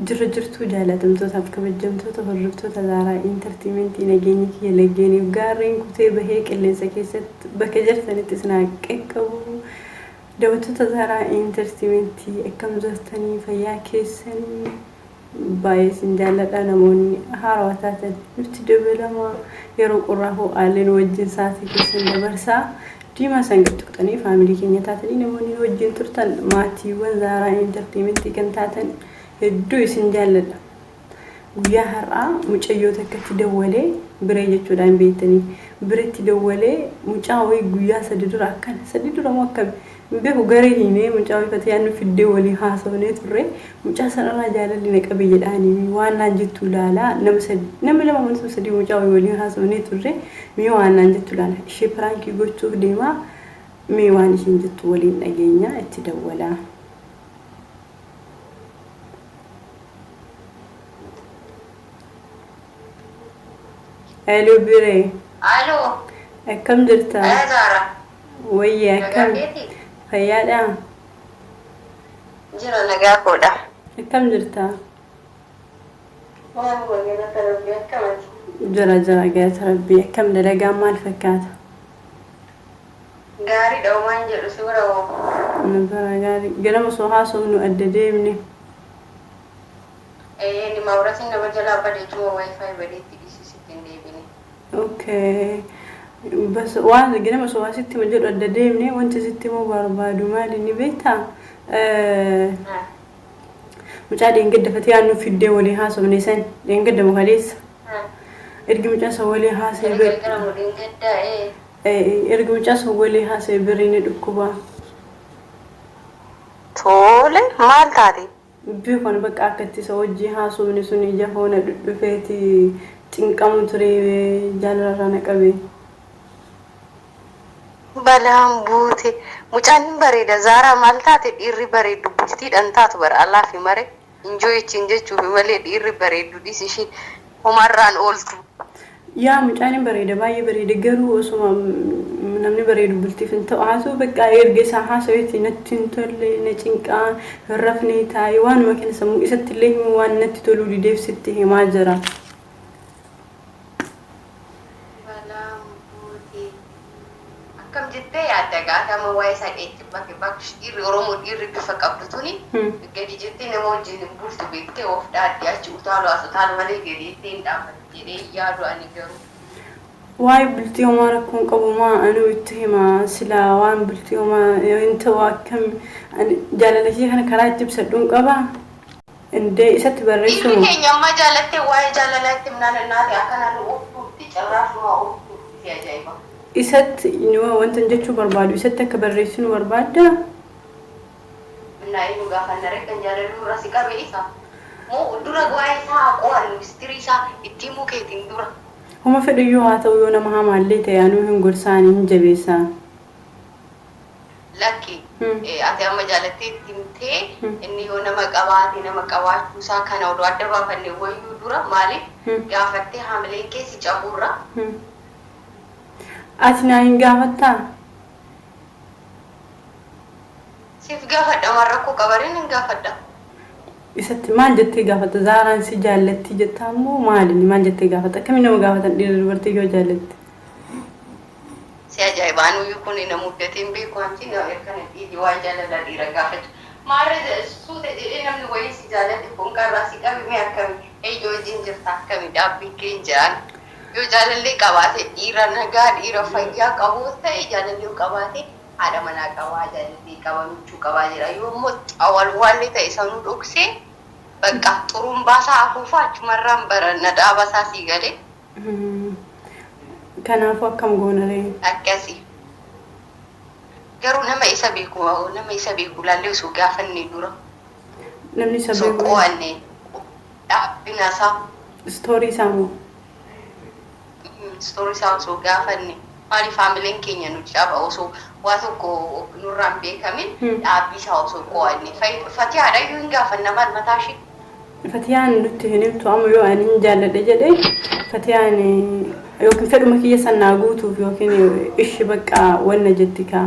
Jirra jirtuu jaalatamtootaaf kabajamtoota hordoftoota Zaaraa Intartiimentii, nageenyi kiyya laggeeniif gaarreen kutee bahee qilleensa keessatti bakka jirtanitti isin haa qaqqabu. Daawwattoota Zaaraa Intartiimentii, akkam jirtanii? Fayyaa keessanii? Baay'ee isin jaalladha. Namoonni haarawaa taatan nutti dabalamaa, yeroo qorraa ho'aallee nu wajjin sa'aatii keessan dabarsaa. Diimaa san gad tuqxanii family keenya taatanii, namoonni nu wajjin turtan, maatiiwwan Zaaraa Intartiimentii kan taatan, hedduu isin jaalladha. Guyyaa har'aa mucayyoo takkatti dawwalee, Biree jechuudhaan beektanii, Bireetti dawwalee, mucaa wayii guyyaa 3 dura, akkana 3 dura moo akkami hin beeku, garee hiinee mucaa wayii Fatiyaan nu fiddee waliin haasofnee turre. Mucaa sanarraa jaalalli na qabe jedhaanii waan naan jettu ilaalaa. Nama sadi, nama lama, nama sadii, mucaa wayii waliin haasofnee turre. Mee waan naan jettu ilaala. Ishee prank gochuuf deemaa, mee waan isheen jettu waliin dhageenya. Itti dawwalaa. Hello, Biree. Aloo. Akkam jirta? Aya Zaara. Wayye. Nagaa Akkam? keetii? Fayyaadhaa? Jira, nagaa koodha. Akkam jirta? Naguma, galata Rabbii, akkamati? Jira, jira, galata Rabbii. Akkam dalagaan, maal fakkaata? Gaariidha, homaan jedhu, si bira hoo? Na bira gaarii. Ganama osoo haasofnu adda deemne. Ee, ni mabratiin nama jalaa bade jechuun WiFi badeetti dhiisisitti hin deebine. Okay. Bas, waan ganama osoo waa sitti hima jedhu adda deemne. Wanti sitti himuu barbaadu maali ni beektaa? Mucaa dheengadda Fatiyaan nu fiddee waliin haasofne san, dheengadda moo kaleessa? Ergi mucaa san waliin haasa'e Galgala mudhiin gaddaa ee. Ergi mucaa san waliin haasa'e birrii ni dhukkuba. Tole, maal taate? Beekon bakka akka itti isa wajjin haasofne sun ija foona dhudhufeeti cinqamu ture, jaalalarraa na qabe. Balaan buute. Mucaan hin bareeda. Zaaraa, maal taate? Dhiirri bareeddu bultiidhaan taatu bara alaafi mare. Enjoy ittiin jechuufi malee dhiirri bareeddu dhiisi, ishiin homarraan ooltu. Yaa, mucaan hin bareeda, baay'ee bareeda, garuu osuma namni bareedu bultiif hin ta'u. Haa ta'u, bakka erga isaa haasa'eeti natti hin tolle, na cinqaa, hin rafne, taa'ee waanuma kana sammuu isatti illee himuu waan natti toluu dideef sitti himaa jira. Balaan buute. Akkam jettee yaadda gaata amma waa'ee isaa dheetti bakke bakki dhiirri Oromoo, dhiirri bifa qabdu tuni gadi jettee nama wajjin hin bultu, beektee of dhaaddi, achi utaalu as utaalu malee gadi jettee hin dhaabbattu jedhee yaadu ani garuu. Waa'ee bultii homaa rakkoon qabu, maa anuu itti hima silaa. Waan bultii homaa hin ta'u, akkam ani jaalala kee kana karaa itti ibsadhuun qabaa? Indee isatti Dhiirri barreessumu? keenya ammaa jaalattee waa'ee jaalalaa itti himnaan innaati akkana nu ooftuutti carraasumaa ooftuutti, si ajaa'iba. Isatti wanta jechuu barbaadu isatti akka barreessinu barbaaddaa? Innaa eenyu gaafannaree? Kan jaalaluu irraa si qabe isa. Moo dura waa'ee isaa haa qo'annu, mistirii isaa itti himuu keetiin dura. Homa fedhuyyuu haa ta'u, yoo nama hamaallee ta'e anuu hin gorsaani, hin jabeessaa. Lakki, ati amma jaalattee itti himtee, inni yoo nama qabaate, nama qabaachuu isaa kana odoo adda baafanne wayyuu dura. Maaliif gaafattee haamileen kee si cabuurra. Ati naa hin gaafattaa? Siif gaafadha, waan rakkoo qabareen hin gaafadha. Isatti maal jettee gaafatta? Zaaraan si jaallatti jettaa immoo maali? Maal jettee gaafatta? Akkamiin nama gaafatan dhiira dubartii yoo jaallatti? Si ajaa'iba, anuyyuu kun na muddatee hin beeku, hanchi na erkana dhiigi waa'ee jaalalaa dhiira gaafachuu. Maarree suute jedhee namni wayii si jaalate fonqaarraa si qabe, mee akkami? Eenyu wajjin jirta, akkami dhaabbiin kee hin jedhan. Yoo jaalallee qabaate, dhiira nagaa, dhiira fayyaa qabu ta'e, jaalallee yoo qabaate haadha manaa qabaa, jaalallee qaba, michuu qabaa jedha. Yoo immoo xawalwaallee ta'e sanuu dhoksee bakka xurumbaa isaa afuufaa achumarraan baranna dhaaba isaa sii galee. Kanaafuu akkam goona ree? Akkasi. Garuu nama isa beeku laallee osoo gaafanne dura. Namni isa Osoo beeku. qo'anne dhaabbina isaa. Story isaa moo? Story isaa osoo gaafanne. Maaliif haamileen keenya nu caba osoo waa tokko nurraan beekamin dhaabbii isaa osoo qo'anne. Fatihaadha iyyuu hin gaafanna maal mataa ishee. Fatiyaan nutti hin himtu amma yoo ani hin jaalladhe jedhee Fatiyaan yookiin fedhuma kiyya san naa guutuuf yookiin ishi bakka wanna jetti kaa.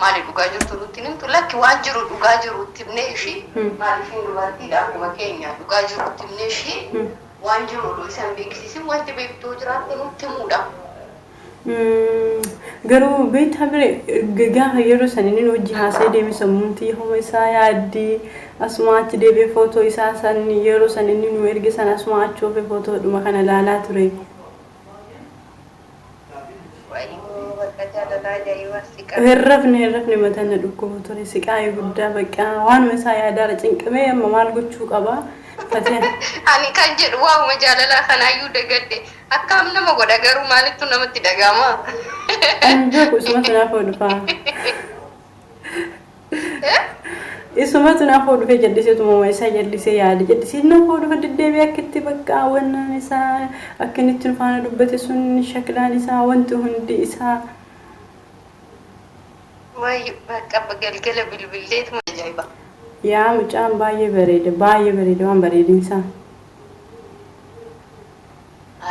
Maali dhugaa jirtu nutti himtu lakki waan jiru dhugaa jiru itti himnee ishii maaliif hin dubartiidha akkuma keenya dhugaa jiru itti himnee ishii waan jiru oduu isan beeksisin wanti beektuu jiraatte nutti himuudha. Garuu beektaa bire gaafa yeroo san inni hojii haasa'ee deeme sammuun tiyya homa isaa yaaddi asuma achi deebi'ee footoo isaa san yeroo san inni nu erge san asuma achi oofee footoodhuma kana ilaalaa ture. Hirrafne mataan na dhukkuba ture siqaayii guddaa bakka waanuma isaa yaadaara cinqamee amma maal gochuu qaba. Ani kan jedhu waa'uma jaalalaa kanaayyuu dagadde akkam nama godha garuu maalittu namatti dhaga'ama. Ani beeku isumatu naaf dhufaa. Isumatu naaf dhufee jalliseetuma isaa jallisee yaade jallisee naaf dhufa deddeebi'ee akkitti bakka hawwannaan isaa akka inni itti faana dubbate sun shaklaan isaa wanti hundi isaa. Wayi bakka galgala bilbilleetuma ajaa'iba. Yaa mucaan baay'ee bareeda baay'ee bareeda waan bareedinsaa.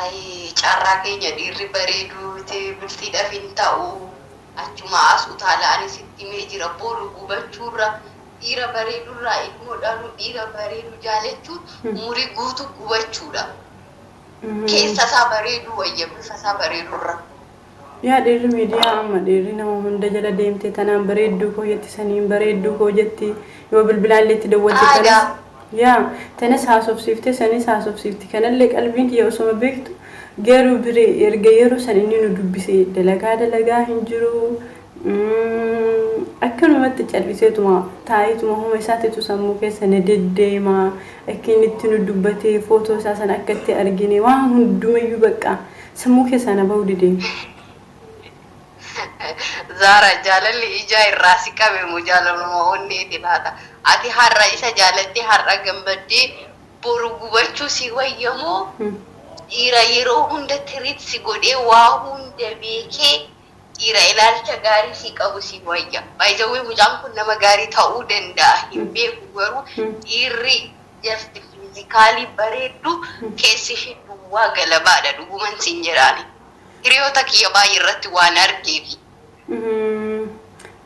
Ayi carraa keenya dhiirri bareeduu bultiidhaaf hin ta'u achuma as utaala ani sitti himee jira boru gubachuurra dhiira bareedurraa ilmoo dhaluu dhiira bareedu jaalachuun umurii guutuu gubachuudha. Keessa isaa bareeduu wayya bifa isaa bareedurra. Yaa dhiirri miidiyaa amma dhiirri nama hunda jala deemte tanaan bareedduu koo jetti saniin bareedduu koo jetti yoo bilbilaan itti dawwalte Aadaa. tanas yaa tanas haasofsiifte sanis haasofsiifti kanallee qalbiin kiyya osoma beektu garuu biree erga yeroo san inni nu dubbise dalagaa dalagaa hin jiru akkanumatti calliseetuma taa'eetuma homa isaatitu sammuu keessa na deddeema akka inni itti nu dubbatee footoo isaa sana akka itti argine waan hundumayyuu bakka sammuu keessaa na bahuu didee. Zaara jaalalli ijaa irraa si qabe moo jaalaluma onneeti laata? Ati har'a isa jaalattee har'a gammaddee boru gubachuu si wayyamoo dhiira yeroo hunda tiriit si godhee waa hunda beekee dhiira ilaalcha gaarii si qabu si wayya. Baay'ee mucaan kun nama gaarii ta'uu danda'a hin beeku garuu dhiirri just physically bareeddu keessi ishee duwwaa galabaadha dhuguman siin jedhaani. Hiriyoota kiyya baay'ee irratti waan argeefi.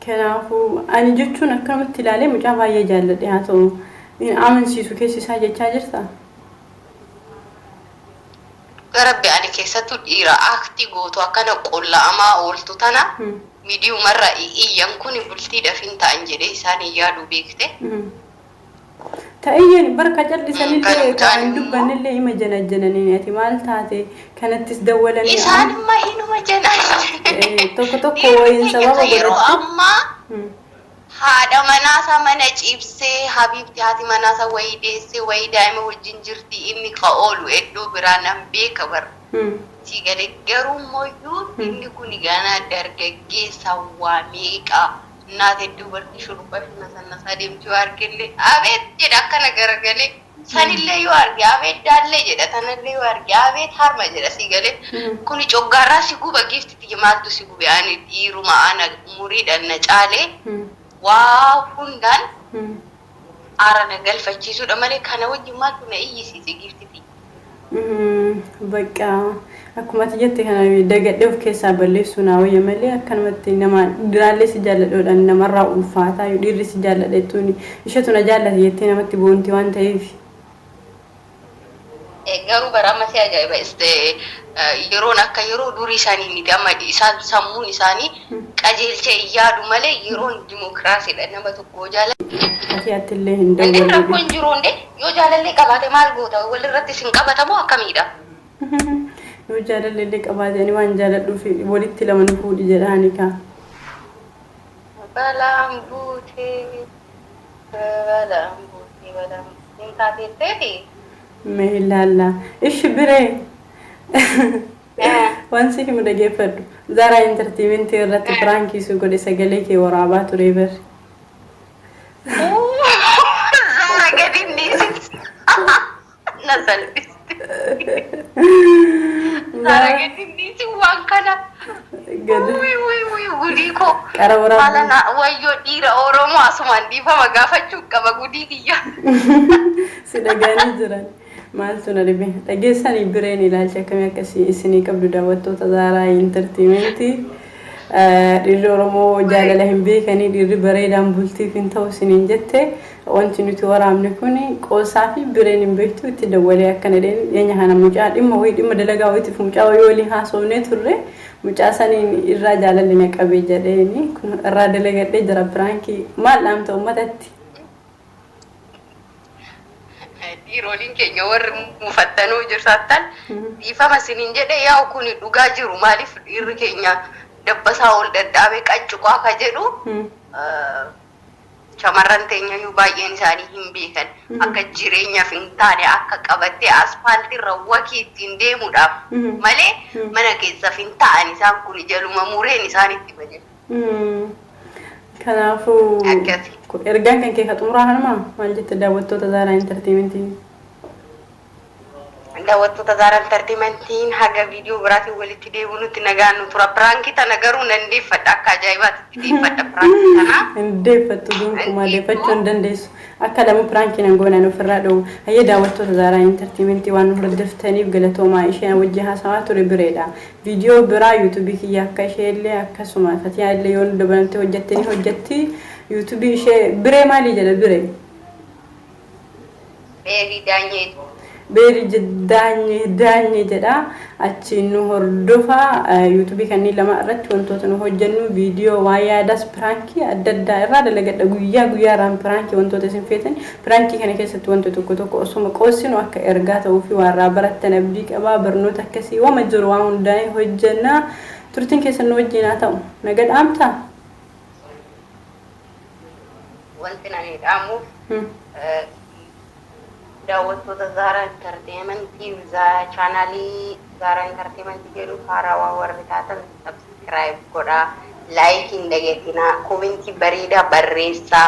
Kanaafuu ani jechuun akkanumatti ilaalee mucaa baay'ee jaalladhe haa ta'u hin amansiisu keessi isaa jechaa jirta. Garabbi ani keessattuu dhiira akti gootu akkana qolla'amaa ooltu tana miidiyumarra iyyan kun bultiidhaaf hin ta'an jedhee isaan hin yaadu beekte. Ta'iyyeen barka callisanillee kan dubbannillee ima janajjananii ati maal taate kanattis dawwalanii. Isaan imma inuma janan. Tokko tokko wayiin sababa Yeroo godhatte. ammaa haadha manaasaa mana ciibsee habiibti haati manaasaa wayii deessee wayii daa'ima wajjin jirti inni ka oolu iddoo biraa nan beeka bara. Si gale garuu mooyyuu inni kun ganaa dargaggeessa waa meeqa naat hedduu barti shurrubbaa fi nasannasaa deemtu yoo argellee abeet jedha akkana garagalee sanillee yoo arge abeet daallee jedha tanallee yoo arge abeet harma jedha si galee kuni coggaarraa si guba giifti maaltu si gube ani dhiiruma ana umuriidhaan na caalee waa hundaan aara na galfachiisuudha malee kana wajjin maaltu na iyyisiise giiftiti. Bakka akkuma ati jette kana dagadhee of keessaa balleessuu naa wayya malee akkanumatti nama dhiiraallee si jaalladhuudhaan namarraa ulfaataa yoo dhiirri si jaalladha jettuun isheetu na jaallate jettee namatti boonti waan ta'eef. Garuu bara amma si ajaa'iba yeroon akka yeroo durii isaanii miti amma isaan sammuun isaanii qajeelchee hin yaadu malee yeroon dimokiraasiidha nama tokko jaalladha. Ati attillee hin Inni dawwallu. rakkoon jiru hundee yoo jaalallee qabaate maal goota walirratti sin qabatamoo akkamiidha? Yoo jaalallee qabaate ani waan jaaladhuuf walitti lama nu fuudhi jedhaani kaa. Balaan buutee balaan buutee balaan hin taateetteeti. Mee ilaalla. Ishi biree. Waan si himu dhageeffadhu. Zaaraa Entertainment irratti prank si godhe sagalee kee waraabaa ture bari. Zaara gadi hin dhiisin. Na salphiste. Zaara gadi dhiisi waan kana. Gadi. Wuy wuy wuy, gudii koo. Qara waraabbii. Haala na wayyoo, dhiira Oromoo asumaan dhiifama gaafachuu qaba, gudii kiyya. Si dhagaanii jiran. Maaltu na dhibe? Dhageessanii bireen ilaalcha akkamii akkasii isinii qabdu, daawwattoota Zaaraa Intartiimentii? Dhiirri Oromoo jaalala hin beekanii, dhiirri bareedaan bultiif hin ta'u isiniin jette. Wanti nuti waraabne kun qoosaa fi bireen hin beektu. Itti dawwalee akkana dheen dhiyeenya kana mucaa dhimma wayii, dhimma dalagaa wayiitiif mucaa wayii waliin haasofnee turre. Mucaa saniin irraa jaalalli na qabe jedheeni kun irraa dalagadhee jira piraankii. Maal dhaamta uummatatti? Dhiiroliin keenya warri mufattanuu jirtaattan, dhiifama isiniin jedhe. Yaa'u kun dhugaa jiru. Maaliif dhiirri keenya dabbasaa ol dhadhaabee qaccuqaa ka jedhu shamarran teenyayyuu baay'een isaanii hin beekan. Akka jireenyaaf hin taane, akka qabattee aspaaltiirra wakii ittiin deemuudhaaf malee mana keessaaf hin ta'an. Isaan kun jaluma mureen isaan itti malee. Kanaafuu Akkasi. Ergaan kan kee ka xumuraa kanumaa? Maal jette daawwattoota Zaaraa Intartiimentii? Daawwattoota Zaaraa Intartiimentiin, haga viidiyoo biraatiin walitti deebinutti nagaan nu tura. Piraankii tana garuu nan deeffadha, akka ajaa'ibaatti deeffadha piraankii tana. Hin deeffattu, gonkumaa deeffachuu hin dandeessu. Akka lama piraankii nan goonan ofirraa dhowwu. Hayyee, daawwattoota Zaaraa Intartiimentii, waan nu hordoftaniif galatoomaa. Isheen wajjin haasawaa ture bireedha. Viidiyoo biraa yuutuubii kiyya akka ishee illee, akkasuma Fatiyaa illee yoo nu dabalamte hojjatte ni hojjatti. Yuutuubii ishee biree maalii jedha biree? Beerii Daanyeetu. Beerii Daanyee, Daanyee jedha. Achiin nu hordofaa. Yuutuubii kanneen lama irratti wantoota nu hojjennu, viidiyoo waan yaadaas, piraankii adda addaa irraa dalagadha. Guyyaa guyyaarraan piraankii, wantoota isin feetan. Piraankii kana keessatti wanta tokko tokko osuma qoossinu akka ergaa ta'uu fi waan irraa barattan abdii qabaa. Barnoota akkasii wama jiru waan hundaa'e hojjenna. Turtiin keessan nu wajjin haa ta'u. Naga dhaamtaa? Wanti nani dhaamuuf daawwattoota Zaaraa Intarteementii, chaanaalii Zaaraa Intarteementii jedhu haarawaa warri taatan subscribe godhaa, like hin dagatinaa, koomentii bareedaa barreessaa.